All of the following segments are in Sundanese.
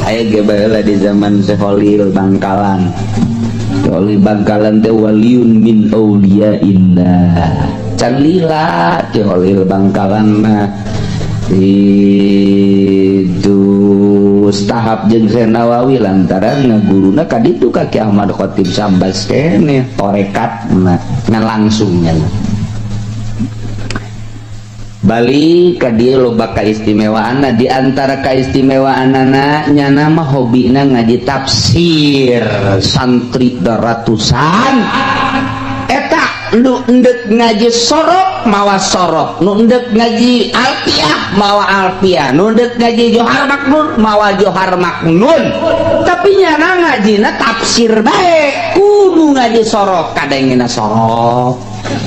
Aya ge baheula di zaman Syekh Khalil Bangkalan. Khalil Bangkalan teh waliyun min auliyaillah. Can lila Ki Khalil Bangkalan mah itu tahap jeung Syekh Nawawi, lantaran ngaguruna ka ditu ka Ki Ahmad Khatib Sambas keneh torekat nah ngan langsungnya balik ka dieu. Loba kaistimewaanna. Di antara kaistimewaanana, nyana mah hobina ngaji tafsir. Santri ratusan eta, nu endek ngaji sorof mawa sorof, nu endek ngaji alfiah mawa alfiah, nu endek ngaji Johar Maknun mawa Johar Maknun, tapi nyana ngajina tafsir bae. Kudu ngaji sorof kadengena sorof,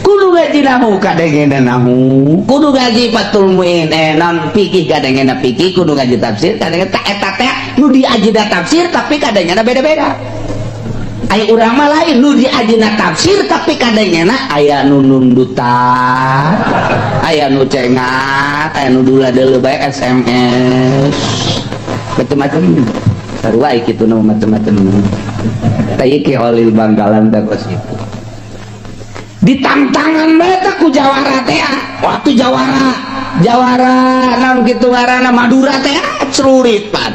kudu ngaji nahu kadengena nahu, kudu ngaji Fathul Muin, non fikih kadengena fikih, kudu ngaji tafsir kadengena. Tak eta teh nu diajina tafsir, tapi kadengena beda-beda. Aya urang mah lain, nu diajina tafsir tapi kadengena aya nu nundutan, aya nu cengat, aya nu dula deuleu bae SMS, macem-macem. Sarua kitu nu macem-macem. Tah, Ki Khalil Bangkalan teh kos kitu. Ditantangan bae teh ku jawara teh. Waktu jawara jawara naon kitu ngaranna, Madura teh, celurit pan.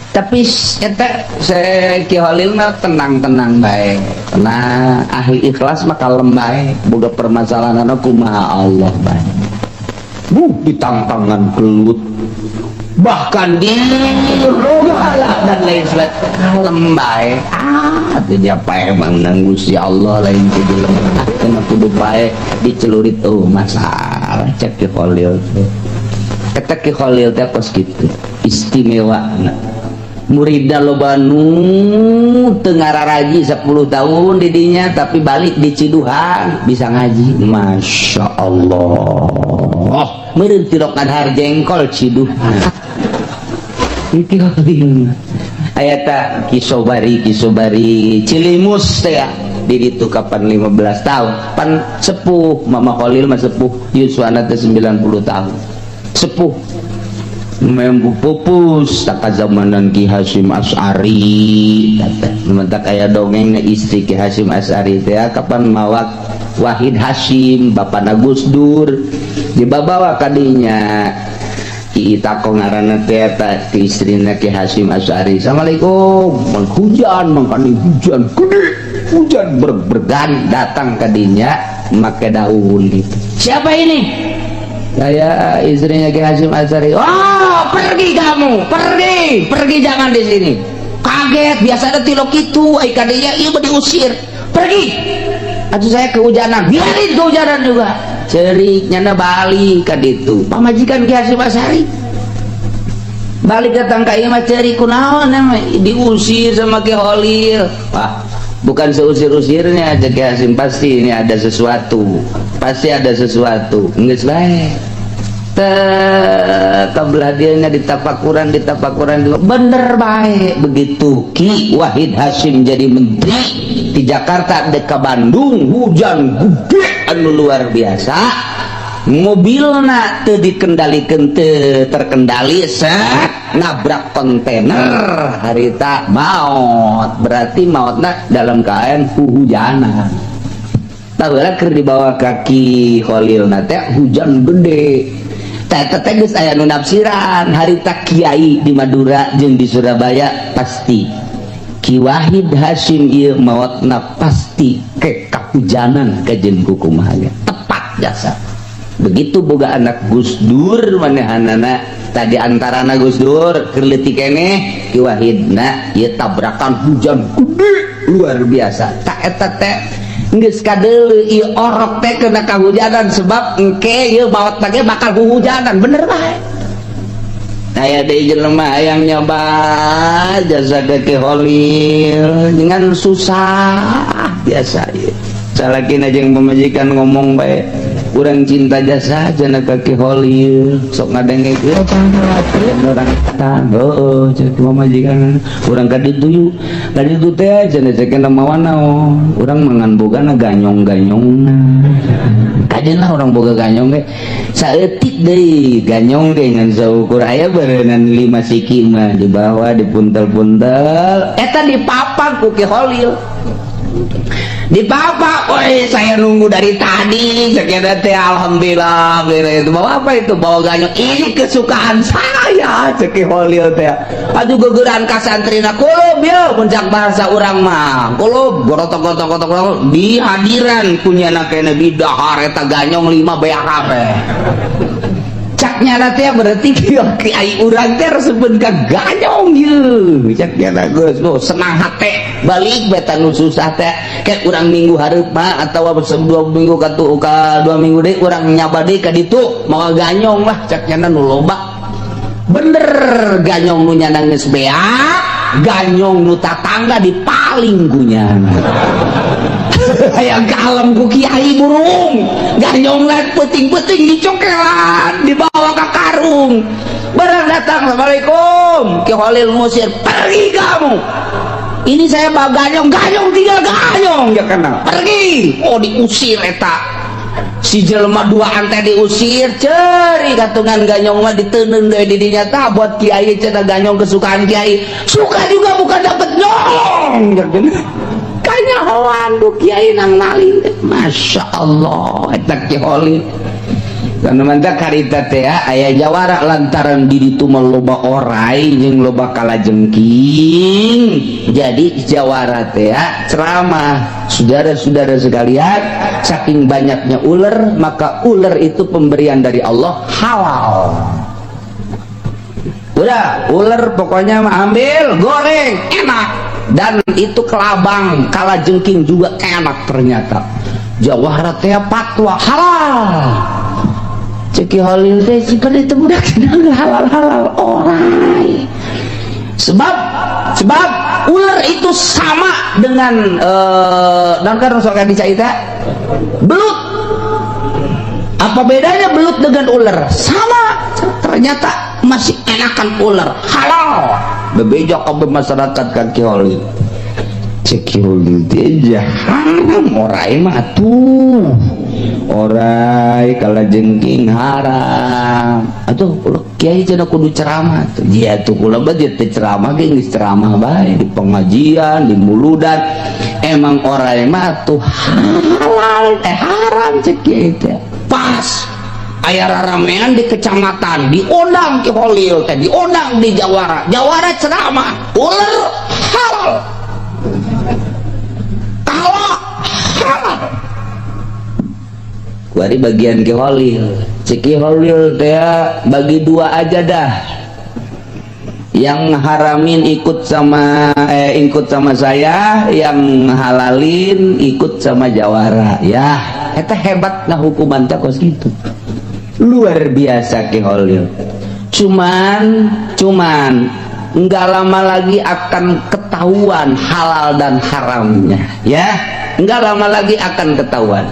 Tapi eta saya Ki Khalil mah tenang-tenang bae, tenang, ahli ikhlas mah kalem bae, boga permasalahan kumaha Allah bae. Bu ditantangan gelut, bahkan di dan lain sebagainya, kalem bae. Ah, teu pae emang nang Gusti Allah, lain kudu lemah, kena kudu pae dicelurit tuh masalah. Cek Ki Khalil teh, kata Ki Khalil teh kos kitu istimewa. Murida loba nu teu ngararaji 10 tahun didinya, tapi balik di Ciduhan bisa ngaji. Masya Allah, meureun tilok ngadahar jengkol Ciduhan iki Khalil. Aya ta Ki Sobari, Ki Sobari Cilimus teh ya, di ditu kapan 15 tahun pan sepuh. Mama Khalil mah sepuh, yuswana teh 90 tahun, sepuh membu pupus tak zamanan Ki Hasyim Asy'ari. Mentak aya dongeng, istri Ki Hasyim Asy'ari teh kapan mawak Wahid Hasyim, bapak Gus Dur, dibawa kadinya. Ki Itako ngaranna teh eta ki istrina Ki Hasyim Asy'ari. "Assalamualaikum." Mang hujan, mangkani hujan gede, hujan berbergan datang kadinya make daun gitu. "Siapa ini?" "Saya istrinya Ki Hasyim Asy'ari." "Oh, pergi kamu, pergi, pergi, jangan di sini." Kaget, biasanya tilok itu, ai kadinya ieu mah diusir. "Pergi." "Atuh saya kehujanan." "Biarin kehujanan juga." Cerik nyana balik ka ditu. Pamajikan Ki Hasyim Asy'ari. Balik datang ka ieu mah cerik, "Kunaon diusir sama Ki Khalil?" "Wah, bukan seusir-usirnya," cek Ki Hasyim, "pasti ini ada sesuatu. Pasti ada sesuatu." Geus bae. Kabelah dia ditapakuran, ditapakuran, bener baik. Begitu Ki Wahid Hasyim jadi menteri di Jakarta dek ke Bandung, hujan gede anu luar biasa, mobilna teu dikendalikan, teu terkendali, set nabrak kontainer harita maut. Berarti mautna dalam keadaan hujanan. Tahu lah, keur dibawa kaki Khalil teh hujan gede. Teh teh geus aya nu nafsiran harita, kiai di Madura jeung di Surabaya, pasti Ki Wahid Hasyim ieu maotna pasti ke kahujanan kajen kukumaha. Tepat jasa. Begitu boga anak Gus Dur, manehanana tadi antarana Gus Dur keur leutik keneh, Ki Wahidna ieu tabrakan hujan gede luar biasa. Tak eta teh geus kadeuleu ieu orok teh kena kahujanan, sebab engke ieu maot teh bakal hujanan. Bener bae. Aya deui jelema yang nyoba jasa ke Ki Khalil dengan susah biasa ieu. Salakina jeung pamajikan ngomong bae. Urang cinta jasa cenah ka Ki Holil, sok ngadengekeun. Oh, jangan khawatir. Urang datang, heueuh, cek pamajikan urang ka ditu yuk, ka ditu teh cenah, cek mawa naon? Urang mangan bogana ganyong-ganyongna. Kajeun lah urang boga ganyong ge saeutik deui, ganyong ge ngan saukur aya beureunan 5 siki mah, dibawa dipuntel-puntel eta dipapak ku Ki Holil, dipapak. "Woi, saya nunggu dari tadi," cek teh. "Alhamdulillah." Itu bawa apa itu? "Bawa ganyong, ini kesukaan saya," cek Ki Holil teh. Aduh, gegeran ka santrina, kulub ya, puncak bahasa urang mah kulub, gorotok gotok gotok gotok di hadiran punya kene didahar eta ganyong lima beak kabeh. Cak nyana teh berarti kiai urang teh resepeun ka ganyong ye, cak nyana. Geus, oh, senang hate balik beta nu susah teh. Kayak urang minggu hareup mah atawa 2 minggu ka tu ka 2 minggu deui urang nyaba deui ka ditu mawa ganyong lah, cak nyana, nu loba. Bener, ganyong nu nyana geus beak, ganyong nu tatangga dipaling ku nyana. Hayang kalem ku kiai burung ganyong lah, peuting-peuting dicokelan, dibawa ke karung. Barang datang, "Assalamualaikum," Ki Holil ngusir, "Pergi kamu, ini saya bawa ganyong, ganyong tinggal ganyong ya kenal, pergi." Oh, diusir eta si jelema dua teh diusir. Ceri katungan ganyong mah diteundeun deui di dinya tah, buat kiai cenah, ganyong kesukaan kiai. Suka juga bukan dapet nyong, kanyahoan du kiai nang maling teh. Masya Allah, eta Ki Holil. Karena mantap karita teh aya jawara lantaran di ditu mah loba orai jeung loba kalajengking. Jadi jawara teh ceramah, "Saudara-saudara sekalian, saking banyaknya ular, maka ular itu pemberian dari Allah, halal. Udah, ular pokoknya mah ambil, goreng, enak. Dan itu kelabang, kalajengking juga enak ternyata." Jawara teh fatwa halal. Cek Ki Holil teh, sifat itu budak halal-halal orai. Sebab sebab ular itu sama dengan dan kan sok dicaita belut. Apa bedanya belut dengan ular? Sama. Ternyata masih enakan ular, halal. Bebeja ke masyarakat kan Ki Holil. Cek Ki Holil teh, haram orai mah atuh. Orai kalajengking haram. Atuh ulah kiai cenah kudu ceramah tuh. Dia tuh kula mah dia teh ceramah ge geus ceramah bae di pengajian, di muludan. Emang orai mah tuh halal eh haram, cek kiai teh. Pas aya raramean di kecamatan, diundang Ki Holil teh, diundang di Jawara. Jawara ceramah, ular halal. Kalau halal. Kuari bagian Ki Holil. Cek Ki Holil teh, bagi dua aja dah. Yang haramin ikut sama saya, yang halalin ikut sama Jawara. Ya, eta hebat nah hukuman teh kos gitu. Luar biasa Ki Holil. Cuman cuman nggak lama lagi akan ketahuan halal dan haramnya, ya. Nggak lama lagi akan ketahuan.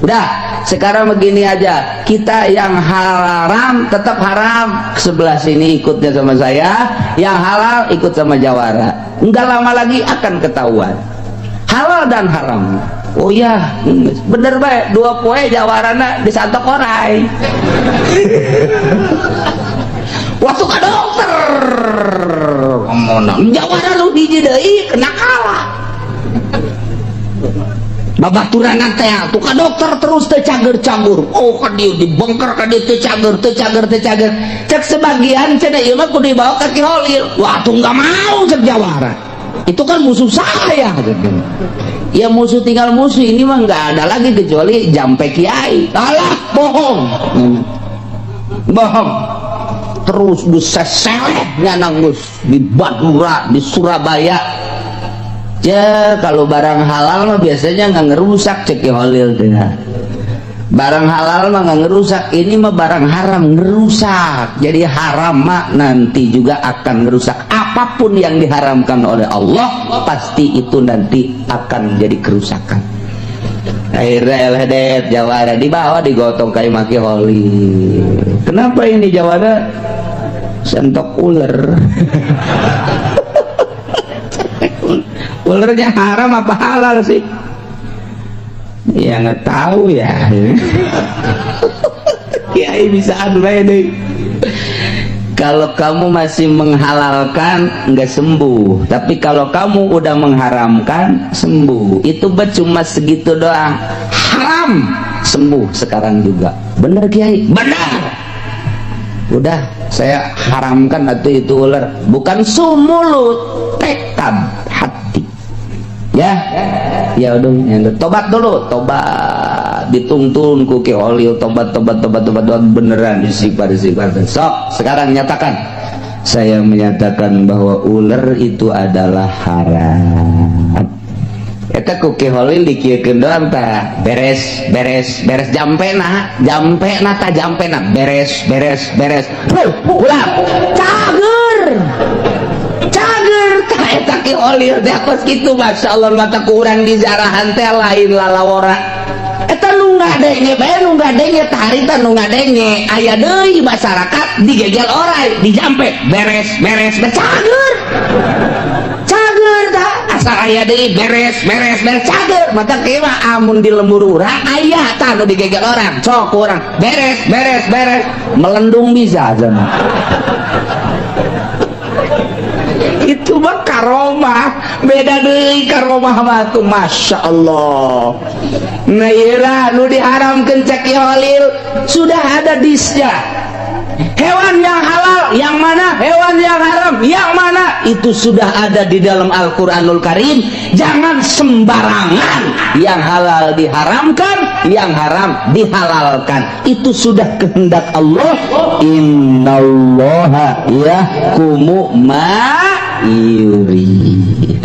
Udah, sekarang begini aja. Kita yang haram tetap haram. Sebelah sini ikutnya sama saya, yang halal ikut sama Jawara. Enggak lama lagi akan ketahuan halal dan haram. Oh ya, bener baik. 2 poe Jawarana disantok orai. Waktu ke dokter, ngomong Jawara lu hiji deui kena kalah. Babaturan teh tuh ka dokter terus teu cager-cagur. Oh, ka dieu dibongkar, ka dieu teu cager, teu cager, teu cager. Cek sebagian cenah ieu mah kudu dibawa ka Ki Holil. Wah, tuh enggak mau, cek Jawara. Itu kan musuh saya gitu. Ya musuh tinggal musuh, ini mah nggak ada lagi kecuali jampe kiai. Alah, bohong. Bohong. Terus diseselet nyanang di Madura, di Surabaya. Ya kalau barang halal mah biasanya nggak ngerusak, cek Ki Holil teh. Barang halal mah nggak ngerusak, ini mah barang haram ngerusak. Jadi haram mah nanti juga akan ngerusak. Apapun yang diharamkan oleh Allah pasti itu nanti akan jadi kerusakan. Akhirnya LHD jawara dibawa, digotong kayak maki Holil. Kenapa ini jawara sentok ular? Ularnya haram apa halal sih? Ya nggak tahu ya. Kiai bisa adu deh. Kalau kamu masih menghalalkan, nggak sembuh, tapi kalau kamu udah mengharamkan, sembuh. Itu cuma segitu doang. Haram, sembuh sekarang juga. Bener, Kiai? Benar. Udah, saya haramkan atau itu ular. Bukan sumulut, tekad hati ya. Ya udah ya, tobat dulu, tobat, dituntun ku Ki Holil, tobat, tobat, tobat, tobat, tobat, beneran istighfar, istighfar. Sok sekarang nyatakan, saya menyatakan bahwa ular itu adalah haram. Eta ku Ki Holil dikieukeun doang tah, beres, beres, beres, jampena, jampena tah, jampena, beres, beres, beres, ulah cager, cager tah. Eta Ki Holil teh kos kitu, Masya Allah. Mata ku urang di jarahan teh lain lalawora. Eta nu ngadenge bae, nu ngadenge tah harita, nu ngadenge aya deui masyarakat digegel orai, dijampe, beres, beres, beres, cager, cager tah. Asal aya deui, beres, beres, beres, cager. Mata kieu mah amun di lembur urang aya tah nu digegel orang, sok ku urang beres, beres, beres, melendung bisa aja. Itu mah karomah, beda deui karomah mah tuh, Masya Allah. Nah, iyalah nu diharamkeun cek Ki Holil sudah ada disnya. Hewan yang halal yang mana, hewan yang haram yang mana, itu sudah ada di dalam Al-Quranul Karim. Jangan sembarangan, yang halal diharamkan, yang haram dihalalkan. Itu sudah kehendak Allah. Innallaha yahkumu ma yurid.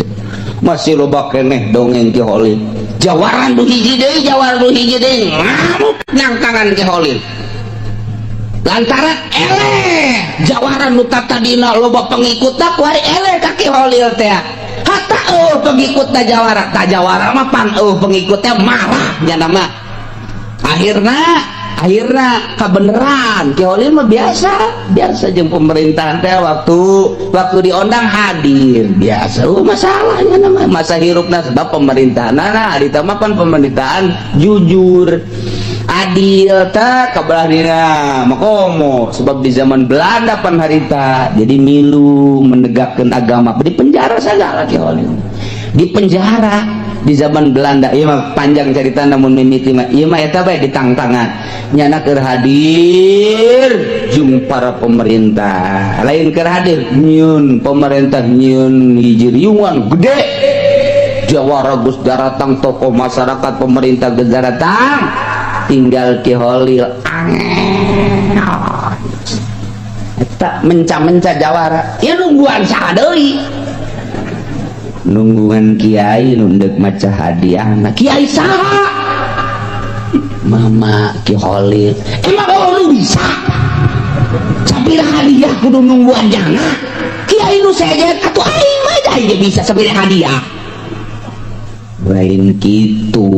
Masih loba keneh dongeng Ki Holil. Jawaran nu hiji deui, jawara nu hiji deui ngamuk nangtangan Ki Holil lantaran eleh jawaran nu tadina loba pengikutna, kuari eleh ka Ki Holil teh, hatta eueuh pengikutna jawara. Ta jawara mah pan eueuh pengikutnya, marah nya mah. Akhirna, akhirna kebenaran Ki Holil mah biasa biasa jeung pemerintahan teh, waktu waktu diondang hadir biasa. Oh, masalahnya nama masa hirupna, sebab pemerintahan, nah harita mah pan pemerintahan jujur adil tak kabelah dina makomo, sebab di zaman Belanda pan harita jadi milu menegakkan agama, di penjara segala. Ki Holil di penjara di zaman Belanda. Iya mah panjang cerita, namun mimiti mah iya mah eta bae ditangtangan nyana keur hadir jeung para pemerintah. Lain keur hadir, nyieun pemerintah nyieun hiji riungan gede, jawara geus daratang, tokoh masyarakat, pemerintah geus daratang, tinggal Ki Holil angel eta menca-menca jawara. Ieu nungguan saha deui? Nungguan kiai nu deuk maca hadiah. Nah, kiai saha? Mama Ki Holil. Emang kalau nu bisa sapira hadiah kudu nungguan jana kiai nu sejen? Atuh aing mah aing bisa sapira hadiah. Lain gitu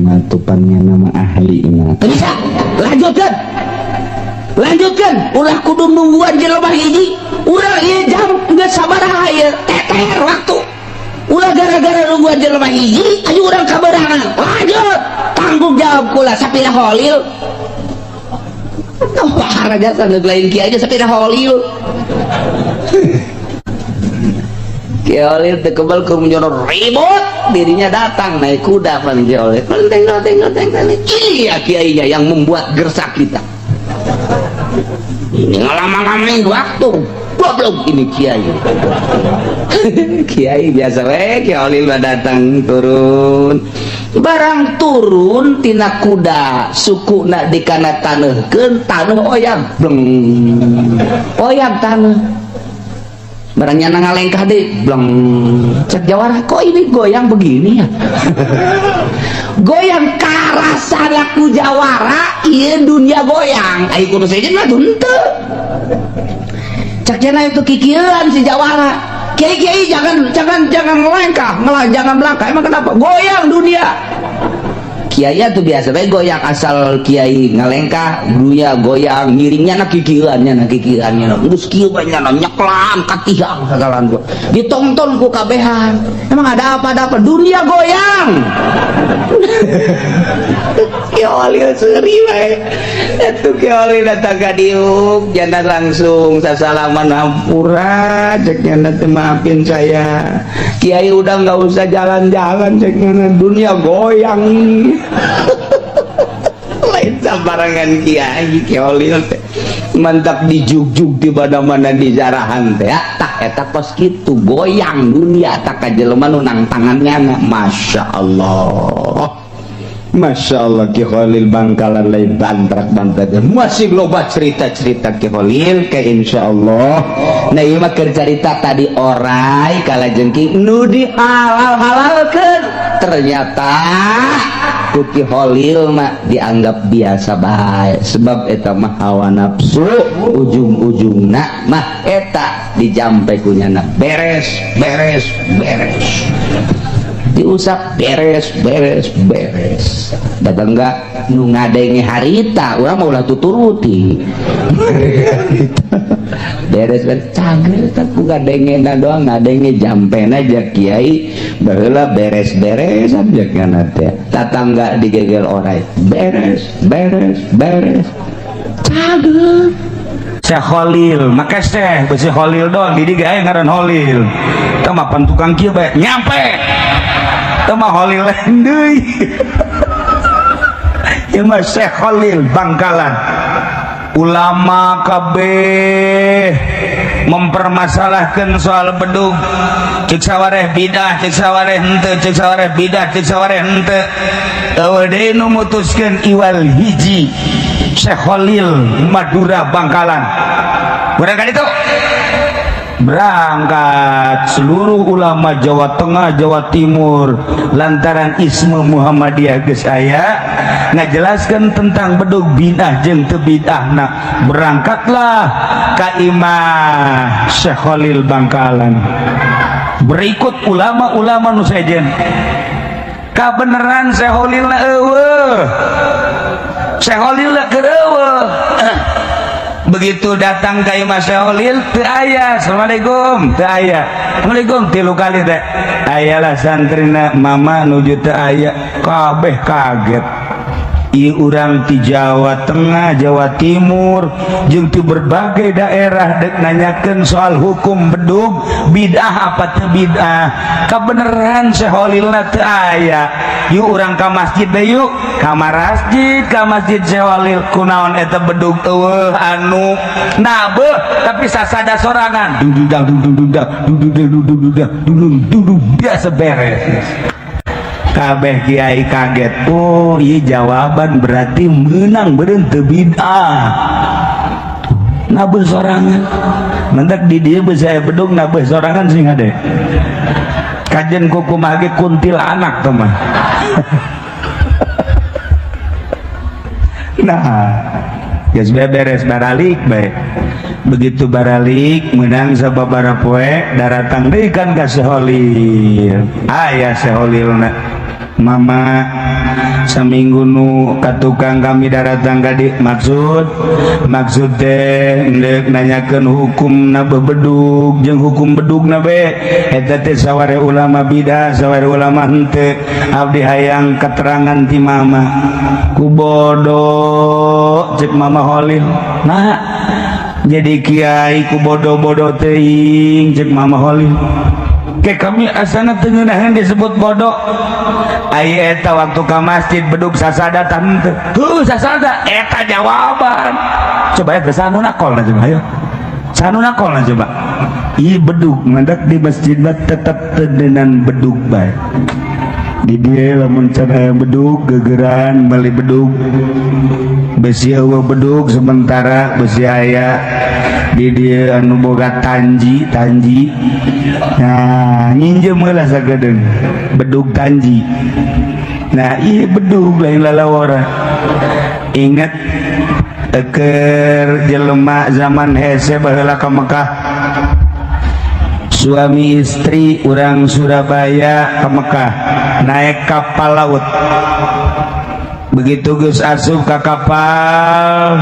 mah, tupannya nama ahli mah. Teu bisa, lanjutkan, lanjutkan, ulah kudu nungguan jelema hiji. Urang ieu jam geus sabaraha ieu? Teter waktu. Ulah gara-gara nungguan jelema hiji ayo urang kaberangan. Lanjut, tanggung jawab kula sapira holil. Wah, jasa lain kiai aja sapira holil. Ki Holil teu kebal ke menjoror ribut, dirinya datang naik kuda pan Ki Holil. Tengok, tengok, tengok, iya kiainya yang membuat gersak kita. Ini ngelama-lamain waktu. Goblok ini kiai. Kiai biasa we, Ki Holil mah datang turun. Barang turun tina kuda, sukuna di kana taneuhkeun, taneuh oyag, bleng. Oyag taneuh. Barangnya ngalengkah deh, bleng. Cek jawara, kok ini goyang begini ya? Goyang karasa ku jawara, iya dunia goyang. Ayo kudu sejen mah henteu. Cek cenah itu kikieuan si jawara. Kiai-kiai jangan jangan jangan melangkah, malah jangan melangkah. Emang kenapa? Goyang dunia. Kiai tuh biasa bae goyang, asal kiai ngalengkah dunia goyang, ngiringnya na kikieuannya na kikieuannya geus kieu bae nya nyeklan ka tiang sagalan ditonton ku kabehan. Emang ada apa? Ada apa? Dunia goyang. Ki Holil seuri bae atuh. Ki Holil datang ka diuk jangan langsung sasalaman, "Hampura," cek nya, teh, "maafin saya, Kiai, udah nggak usah jalan-jalan," cek nya, "dunia goyang ini." Lain sabarangan kiai, Ki Holil teh mantap dijugjug di mana-mana di jarahan teh ya. Tah, eta kos kitu goyang dunia tak ka jelema nu nang tangannya. Masya Allah, Masya Allah, Ki Khalil Bangkalan lain bantrak bantrak. Masih loba cerita-cerita Ki Khalil ke insya Allah. Nah, ieu mah keur cerita tadi orai kalajengking nu dihalal halalkeun ternyata ku Ki Khalil mah dianggap biasa bae, sebab eta mah hawa nafsu, ujung-ujungna mah eta dijampe ku nyana beres beres beres, diusap beres beres beres. Datang enggak nu ngadenge harita urang mah ulah tuturuti beres beres cager teh ku ngadenge doang, ngadenge jampena aja kiai baheula beres beres aja kana teh. Tatangga digegel orai beres beres beres cager. Syekh Khalil, maka Syekh besi Khalil doang di dieu aya ngaran Khalil. Teu mah pan tukang kieu bae nyampe. Teu mah Khalil lain deui. Ieu mah Syekh Khalil Bangkalan. Ulama kabeh mempermasalahkan soal bedug. Cek sawareh bidah, cek sawareh henteu, cek sawareh bidah, cek sawareh henteu. Euweuh deui nu mutuskeun iwal hiji Syekh Khalil Madura Bangkalan. Berangkat itu berangkat seluruh ulama Jawa Tengah, Jawa Timur, lantaran isme Muhammadiyah geus aya ngajelaskeun tentang bedug bidah jeung teu bid'ahna, berangkatlah ka imah Syekh Khalil Bangkalan. Berikut ulama-ulama nu sejen. Kabeneran Syekh Khalil na euweuh, Syekh Khalil keur euweuh. Begitu datang ka imah Syekh Khalil teu aya. "Assalamualaikum," teu aya. "Assalamualaikum," tilu kali teh aya lah santrina, "Mama, nuju teu aya." Kabeh kaget. Ieu urang ti Jawa Tengah, Jawa Timur jeung ti berbagai daerah dek nanyakeun soal hukum bedug bid'ah apa teu bid'ah, kabeneran Syekh Khalilna teu aya. Yuk urang ka masjid deh, yuk ka masjid, ka masjid Syekh Khalil. Kunaon eta bedug euweuh anu nabeuh, tapi sasada sorangan dududang dududang dududang dududang dudung dudung biasa beres. Kabeh kiai kaget. Oh iya, jawaban berarti menang beureun teu bid'ah nabeuh sorangan. Mentak di dieu geus aya bedug nabeuh sorangan sing hade kajen kukumaha ge kuntilanak tuh mah. Nah, geus beres baralik bae. Begitu baralik menang sababaraha poe daratang deui kan ka Syekh Khalil. Aya Syekh Khalilna. "Mama, saminggu nu ka tukang kami daratang ka dieu, maksud maksud teh endek nanyakeun hukum na bedug jeung hukum bedug na be eta teh saware ulama bidah, saware ulama henteu. Abdi hayang keterangan ti mama." "Ku bodoh," cek Mama Khalil. "Nah, jadi kiai ku bodoh-bodoh teuing," cek Mama Khalil. Ke kami asana teu ngeunaheun disebut bodoh. Ai eta waktu ka masjid bedug sasada tante heuh sasada eta jawaban. Coba ya sanu nakol na, coba ayo sanu nakol na coba. Ieu bedug mendak di masjid mah tetep teu bedug bae. Di dieu lamun can aya bedug gegeran beli bedug, besi euweuh bedug sementara besi aya di dieu anu boga tanji tanji. Nah, nginjem heula sagedeung bedug tanji. Nah, ieu bedug lain lalawara. Ingat keur jelema zaman hese baheula ka Mekah. Suami istri orang Surabaya ke Mekah naik kapal laut. Begitu geus asup ka kapal,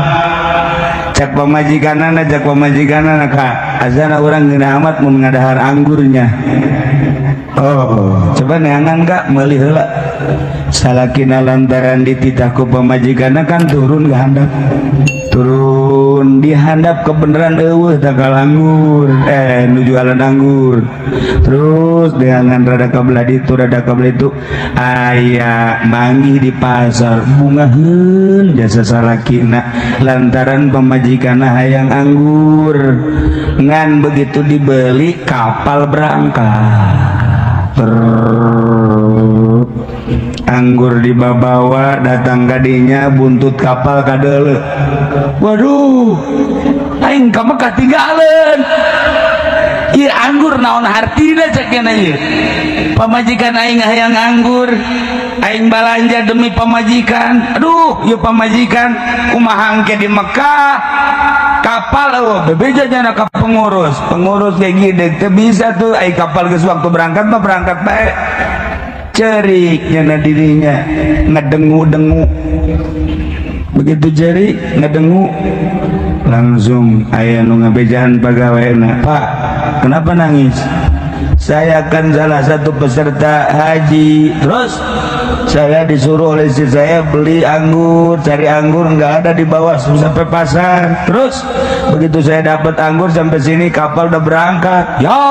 cek pamajikanana, cek pamajikanana ka azana, "Urang ngeunah amat mun ngadahar anggurnya." "Oh, coba neangan gak, meuli heula." Salakina lantaran dititah ku pamajikanna kan turun ke handap, turun di handap kebenaran euweuh tangkal anggur, nu jualan anggur. Terus dengan rada kabelah ditu, rada kabelah itu, aya manggih di pasar bungaheun jasa salakina lantaran pamajikanna hayang anggur. Ngan begitu dibeli, kapal berangkat. Anggur dibawa datang kadinya, buntut kapal kadeuleu. "Waduh, aing ka Mekah tinggalan ieu anggur, naon hartina?" cek nya. "Ieu pamajikan aing hayang anggur, aing balanja demi pamajikan. Aduh, ieu pamajikan kumaha engke di Mekah?" Kapal oh bebeja nya ka pengurus, pengurus kayak gini teu bisa tuh, ai kapal geus waktu berangkat mah berangkat bae. Cerik nyana dirinya, ngedengu-dengu. Begitu cerik ngedengu, langsung aya nu ngabejaan pegawai. "Pak, kenapa nangis?" "Saya kan salah satu peserta haji. Terus saya disuruh oleh istri saya beli anggur, cari anggur nggak ada di bawah sampai pasar. Terus begitu saya dapat anggur, sampai sini kapal udah berangkat." "Ya,"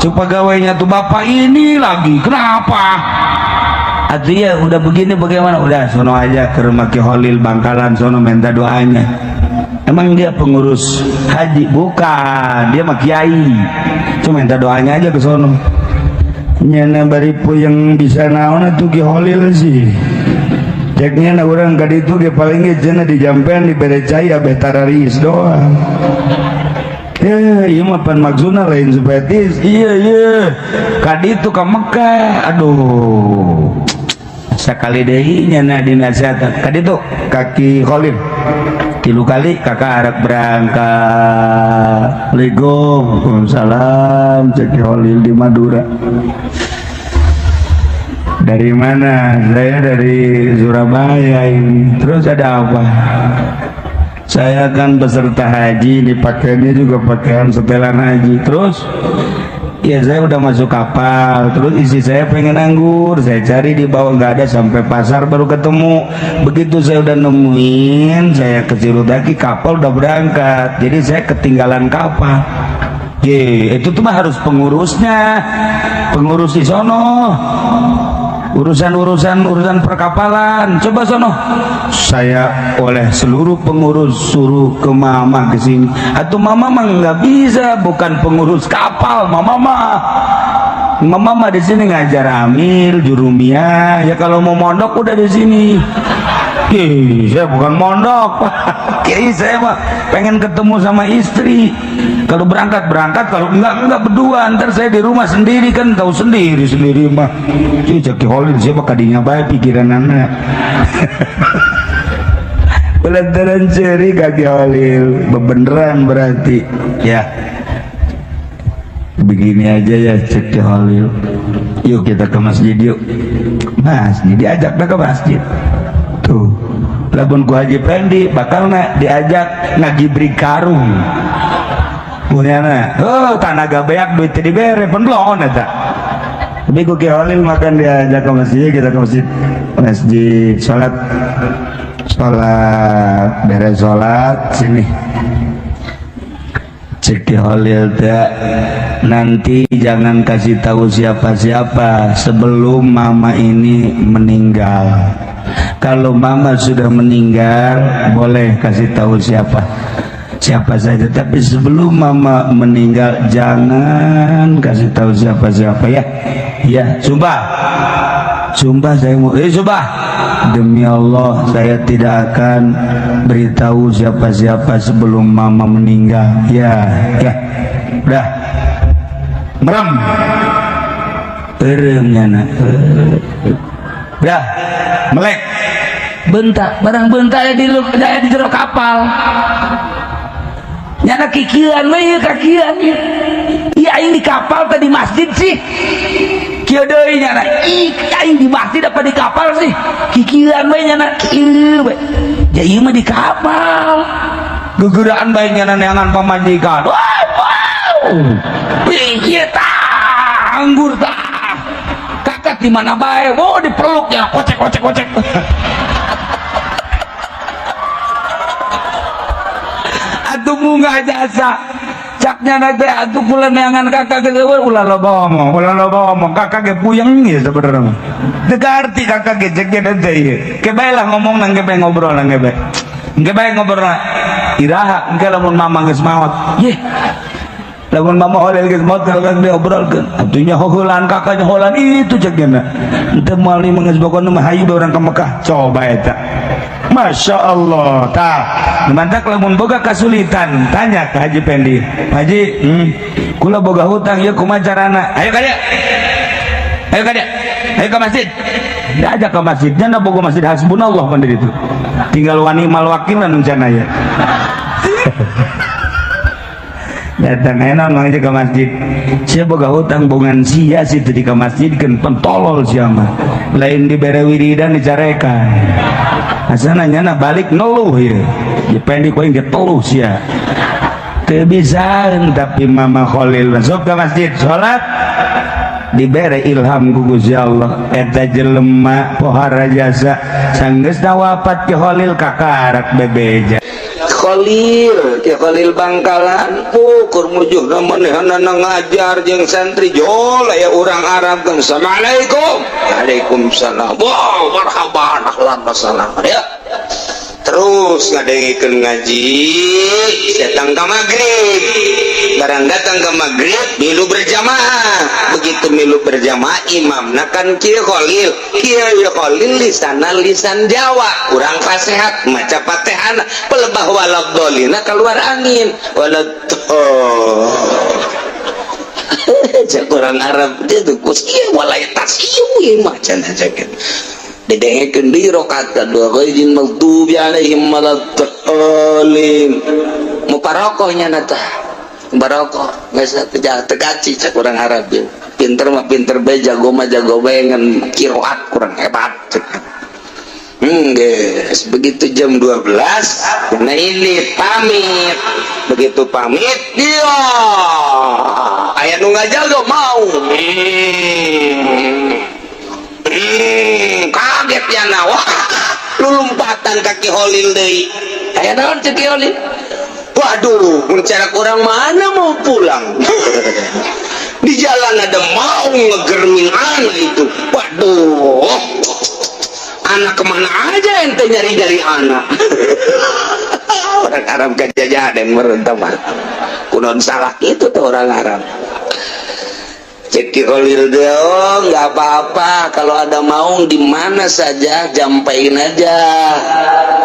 cek pegawainya tuh, "bapak ini lagi kenapa?" "Atuh ya udah begini bagaimana? Udah sono aja ke rumah Ki Holil Bangkalan sono, minta doanya." "Emang dia pengurus haji?" "Bukan, dia mah kiai, cuma minta doanya aja ke sono." Nyana bari puyeng, bisa naon atuh Ki Holil sih. Ceknya na urang ka ditu ge paling ge cenah dijampean, dibere cai, abeh tararis doang. Ya, iya mah pan maksudna lain supaya tis. Iya, iya. Ka ditu ka Mekah. Aduh. Sekali deui nyana dinasehatan. Ka ditu ka Ki Holil. Tilu kali kakak arek berangkat. "Assalamualaikum." "Salam," cek Ki Holil di Madura. "Dari mana?" "Saya dari Surabaya ini." "Terus ada apa?" "Saya kan peserta haji, dipakainya juga pakaian setelan haji." "Terus?" "Ya saya udah masuk kapal, terus istri saya pengen anggur, saya cari di bawah nggak ada, sampai pasar baru ketemu. Begitu saya udah nemuin, saya ke lagi, kapal udah berangkat, jadi saya ketinggalan kapal." "Ye, itu tuh mah harus pengurusnya, pengurus di sono, urusan-urusan urusan perkapalan, coba sono." "Saya oleh seluruh pengurus suruh ke mama ke sini." "Atau mama mah nggak bisa, bukan pengurus kapal mama mah. Mama mah di sini ngajar amil jurumiyah ya, kalau mau mondok udah di sini." "Ih, saya bukan mondok, Pak Kiai, saya mah pengen ketemu sama istri. Kalau berangkat berangkat, kalau enggak berdua. Ntar saya di rumah sendiri kan, tahu sendiri sendiri mah." Ih, cek Ki Holil, siapa kadinya baik pikiran anak. Belantaran ceri ka Ki Holil, bebeneran berarti. "Ya, begini aja ya," cek Ki Holil. "Yuk kita ke masjid yuk." Masjid, diajak dah ke masjid. Tuh. Lamun ku Haji Pendi bakal na diajak ngagibri karung. Mulyana, oh tanaga beak, duit teu dibere, pun bloon eta. Tapi ku Ki Holil makan diajak ke masjid, kita ke masjid. Masjid, salat. Salat, beres salat, sini. Cek Ki Holil teh, "Nanti jangan kasih tahu siapa-siapa sebelum mama ini meninggal. Kalau mama sudah meninggal, boleh kasih tahu siapa siapa saja, tapi sebelum mama meninggal jangan kasih tahu siapa-siapa ya." "Ya, sumpah." "Sumpah saya mau, sumpah. Demi Allah saya tidak akan beritahu siapa-siapa sebelum mama meninggal." "Ya, ya." Udah. Merem. Eureum nyana. Udah. Melek. Bentak, barang bentak ya di jero kapal. Nyana kikieuan we ieu kakian ieu. Iya aing di kapal tadi masjid sih. Kieu deui nyana. Ih aing di masjid apa di kapal sih? Kikieuan we nyana kieu we. Ja ieu mah di kapal. Gegeraan bae nyana neangan pamajikan. Wow, wow. Ieu tah anggur tah. Kakak di mana bae? Oh dipeluk ya, kocek kocek kocek. Atuh munggah jasa. Caknya nanti atuh kula neangan kakak ge ulah loba omong, ulah loba omong. Kakak ge puyeng ya sebenarnya. Teu arti kakak ge cek ge teh ieu. Ke bae lah ngomong nang ge bae ngobrol nang ge bae. Engke bae ngobrol. Iraha engke lamun mama geus maot. Yeh. Lamun mama holil geus maot kalau diobrolkeun. Atuh nya hoheulan kakaknya holan itu cek nya. Henteu moal ni geus pokona mah hayu urang ka Mekah. Coba eta. Masya Allah. Tah, mantak lamun boga kasulitan tanya ke Haji Pendi. Haji, kula boga hutang ieu kumaha carana? Ayo ka dieu. Ayo ka dieu. Ayo ke masjid. Diajak ke masjid. Nya boga masjid hasbunallah pan di ditu. Tinggal wani mal wakil nu cenah ya. Datang aya naon mang ke masjid. Sia boga hutang bongan sia situ di ka masjid keun pentolol sia mah. Lain dibere wiridan dicarekan. Asana nyana balik ngeluh ya. Dipendi ku aing diteluh sia. Teu bisa tapi Mama Khalil masuk ke masjid salat dibere ilham ku Gusti Allah eta jelema pohara jasa sanggeusna wafat Ki Khalil kakarak bebeja. Khalil, Ki Khalil Bangkalan ukur mujuhna manehanana ngajar jeung santri jol aya urang Arab kan assalamualaikum. Waalaikumsalam. Wow, marhaban ahlan wa sahlan. Ya. Terus ngadengikeun ngaji datang ke maghrib. Barang datang ke maghrib milu berjamaah. Begitu milu berjamaah imamna kan Ki Khalil. Ki Khalil lisana lisan Jawa, kurang fasehat maca Fatihana pelebah waladhdallina keluar angin. Waladhdallin. Cek orang Arab dia tuh kus ieu walai tas ieu mah cenah cek. Didengekeun deui rakaat kadua ghairil maghdubi alaihim waladdallin. Muparokoh nya tah. Barokoh geus tegaci cek urang Arab ieu. Pinter mah pinter bae jago mah jago bae ngan qiraat kurang hebat cek. Guys, begitu jam 12 nah ini pamit. Begitu pamit dia aya nu ngajago mau. Kaget ya na wah lulumpatan kaki Khalil deui. Aya naon cek Ki Khalil? Waduh, mun cara kurang mana mau pulang. Di jalan ada mau ngegermin anak itu. Waduh. Anak kemana aja ente nyari-nyari anak. Orang Arab kajajaden merentah mah. Kunon salah itu tuh orang Arab. Cek Ki Khalil deh, oh nggak apa-apa kalau ada maung di mana saja jampein aja.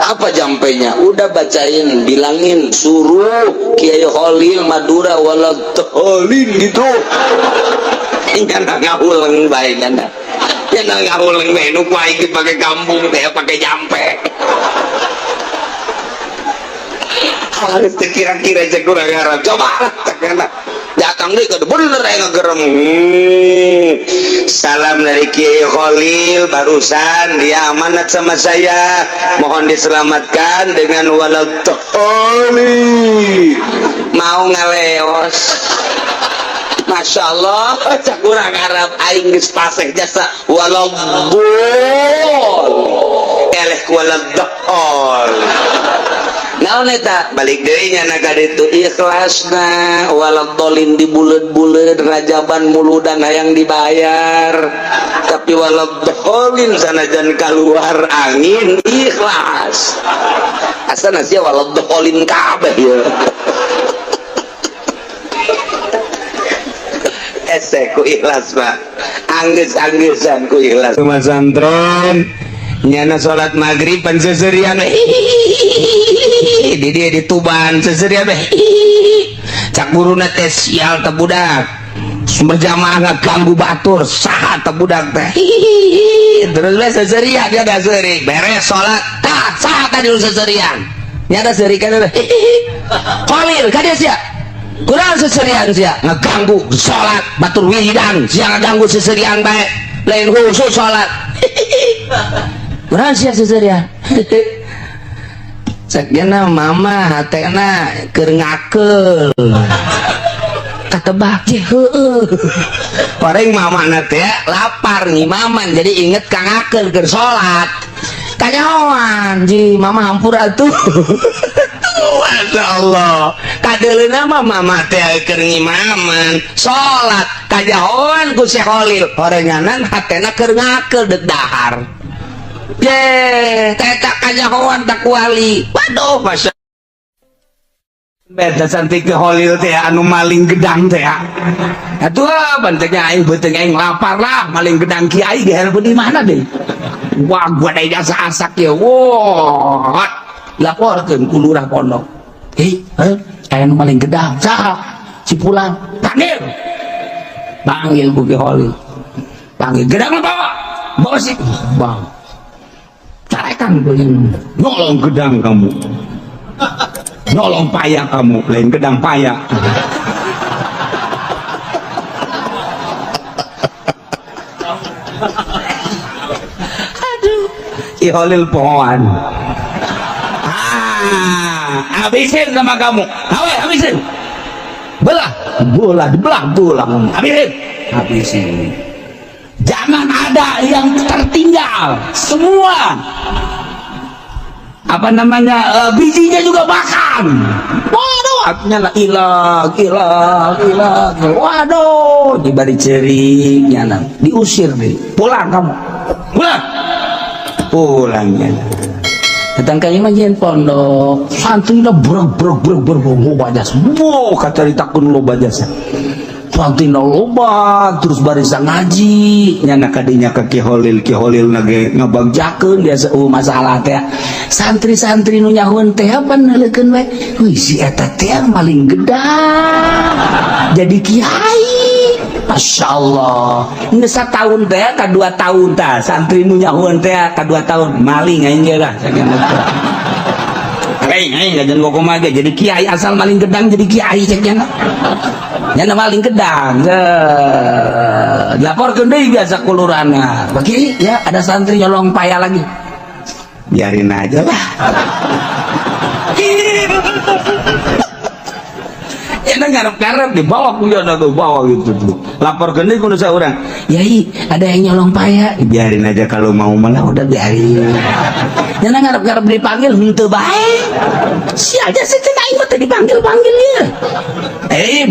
Apa jampainya? Udah bacain, bilangin, suruh Kiai Khalil Madura waladhdallin gitu. Nyana ngahuleng bae nyana. Nyana ngahuleng bae nu aing pakai kampung teh pakai jampe. Harus kira-kira cek urang Arab. Coba lah cek nyana. Datang deh ke bener ya ngegerem. Salam dari Kiai Khalil barusan dia amanat sama saya, mohon diselamatkan dengan waladhdallin. Mau ngaleos. Masya Allah, cak urang Arab aing geus paseh jasa waladhdallin. Eleh waladhdallin. Naon eta balik deui nya ka ditu ikhlasna waladhdallin dibuleud-buleud rajaban muludan hayang dibayar tapi waladhdallin sanajan keluar angin ikhlas asana sia waladhdallin kabeh ieu ese ku ikhlas mah anggeus-anggesan ku ikhlas masantren nyana salat maghrib pan seserian di dia di Tuban seserian cak guruna teh sial teh budak berjamaah ngaganggu batur saha teh budak teh terus we seserian dia da seurik beres salat tah saha tadi nu seserian nya da seurik kan Khalil ka dieu sia Kurang seserian sia ngeganggu salat batur wiridan sia ngeganggu seserian bae lain khusus salat. Kurang sia seserian. Cekna mama hatena keur ngakeul. Katebak je heueuh. Paling mama na teh lapar ngimaman jadi inget ka ngakeul keur salat. Kanyahoan ji mama hampura atuh. Masya Allah. Kadeuleuna mah mama teh keur ngimaman salat kajahoan ku Si Kholil horenganan hatena keur ngakeul deuk dahar. Ye, teh kajahoan tak wali. Waduh, masya. Beta cantik ke Holil teh anu maling gedang teh. Atuh banteknya aing beuteung aing lapar lah maling gedang kiai geher di mana deh. Wah, gua da asa-asak ya. Wah, laporkeun ku lurah pondok. Hei, aya nu maling gedang. Saha? Si pulang. Panggil. Panggil ku Ki Holil. Panggil gedang bawa. Bawa sih. Bang. Carekan ku Nyolong gedang kamu. Nyolong paya kamu, lain gedang paya. Aduh, Ki Holil pohoan. Ah, habisin sama kamu. Hawe, habisin. Belah, bola, dibelah, bola. Habisin. Habisin. Jangan ada yang tertinggal. Semua. Apa namanya? Bijinya juga makan. Waduh, artinya lah ilang, ilang, ilang. Waduh, dibari ceringnya lah. Diusir deh. Pulang kamu. Pulang. Pulangnya. Datang ka imah jeung pondok, santrina breg breg breg breg loba jasa. Wow, kata ditakun loba jasa. Santrina loba, terus barisan ngaji. Nyana kadinya ka Ki Holil, Ki Holil nage ngabagjakeun biasa masalah teh. Santri-santri nu nyahoeun teh apa neuleukeun we. Wih, si eta teh maling gedang. Jadi kiai. Masya Allah. Geus satahun teh ka 2 tahun tah santri nu nyahoeun teh ka 2 tahun maling aing ge lah sakieu teh. Aing aing gajan kumaha ge jadi kiai asal maling gedang jadi kiai cek nya. Nya maling gedang. Laporkeun deui biasa kulurana. Bagi ya ada santri nyolong paya lagi. Biarin aja lah. Ya ngarep-ngarep dibawa ku ya bawa gitu tuh. Laporkeun deui kudu saurang. Yai, ada yang nyolong paya. Biarin aja kalau mau malah udah biarin. Nya ngarep-ngarep dipanggil henteu bae. Si aja sih teh aing mah teh dipanggil-panggil ieu.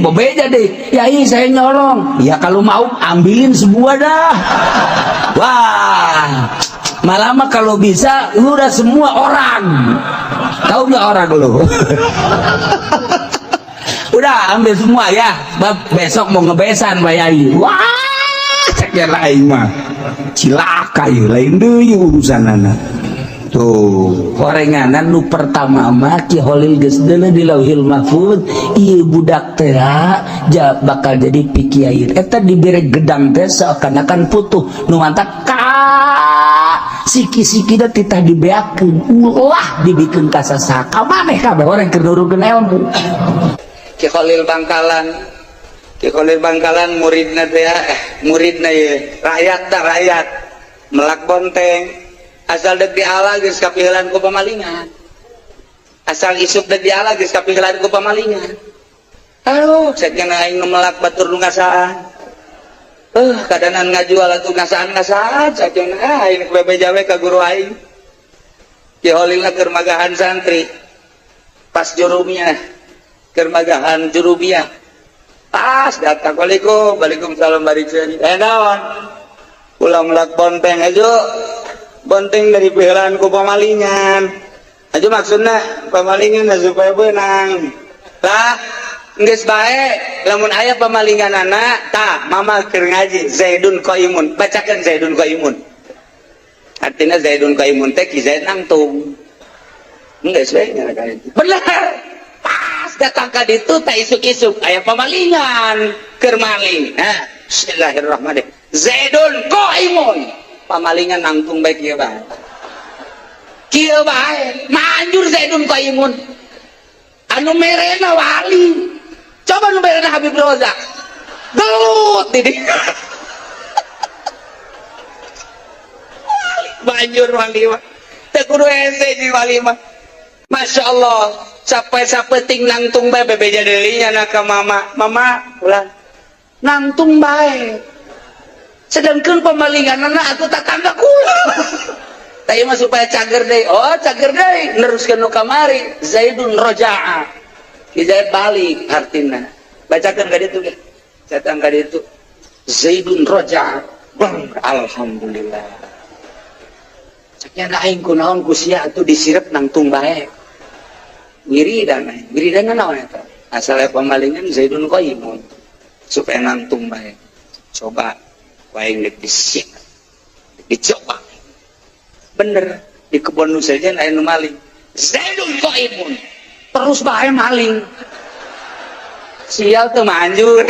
Bebeja deh. Yai, saya nyolong. Ya kalau mau ambilin sebuah dah. Wah. Malah mah kalau bisa lu udah semua orang. Tahu nggak orang lu? Udah ambil semua ya, sebab besok mau ngebesan Pak Yai. Wah, cek ya lain mah. Cilaka ya lain deui urusanana. Tuh, horenganan nu pertama mah Ki Holil geus deuleu di Lauhil Mahfuz, ieu budak teh ja bakal jadi pikiai. Eta dibere gedang teh seakan-akan putuh nu mantak ka siki-siki da titah dibeakeun, ulah dibikeun ka sasaha. Ka maneh kabeh orang keur nurunkeun ilmu. Ki Holil Bangkalan, Ki Holil Bangkalan muridna teh, muridna ye, rakyat dah rakyat, melak bonteng, asal dek diala geus kapihelan ku pamalingan, asal isuk dek diala geus kapihelan ku pamalingan. Aduh, cek aing nu melak batur nu ngasaan. Kadanan ngajual atuh ngasaan-ngasaan, cek aing bebeja we ka guru aing. Ki Holilna keur magahan santri, pas jurumnya. Kermagahan jurumiyah pas datang waalaikum waalaikumsalam bari ceuri naon ulah melak bonteng aja bonteng dari pihelan ku pamalingan aja maksudna pamalingan supaya benang lah geus bae lamun aya pamalingan anak tah mama keur ngaji Zaidun Qaimun bacakeun Zaidun Qaimun artinya Zaidun Qaimun teh Ki Zaid nangtung geus we nya bener. Pas datang ka ditu tak isuk-isuk aya pamalingan keur maling. Nah, bismillahirrahmanirrahim. Zaidun qaimun. Pamalingan nangtung bae kieu bae. Kieu bae, manjur Zaidun qaimun. Anu merena wali. Coba nu bayarna Habib Rozak. Gelut di dieu. Banjur wali mah. Teu kudu hese di wali mah. Masya Allah, sampai sapeting nangtung bae bebeja deui nya ka mama. Mama ulah nangtung bae. Sedangkan pemalinganna atuh tatangga kula. Tah ieu mah supaya cager deui. Oh, cager deui neruskeun nu kamari. Zaidun roja'a. Ki Zaid balik hartina. Bacakeun ka ditu ge. Catang ka ditu. Zaidun roja'a. Bang, alhamdulillah. Ceknya aing kunaon ku sia atuh disirep nangtung bae. Wiridan aing. Wiridan naon eta? Asal pemalingan Zaidun qaimun. Supaya nangtung bae. Coba aing deuk disik. Dicoba. Bener di kebon nu sejen aya nu maling. Zaidun qaimun. Terus bae maling. Sial teu manjur.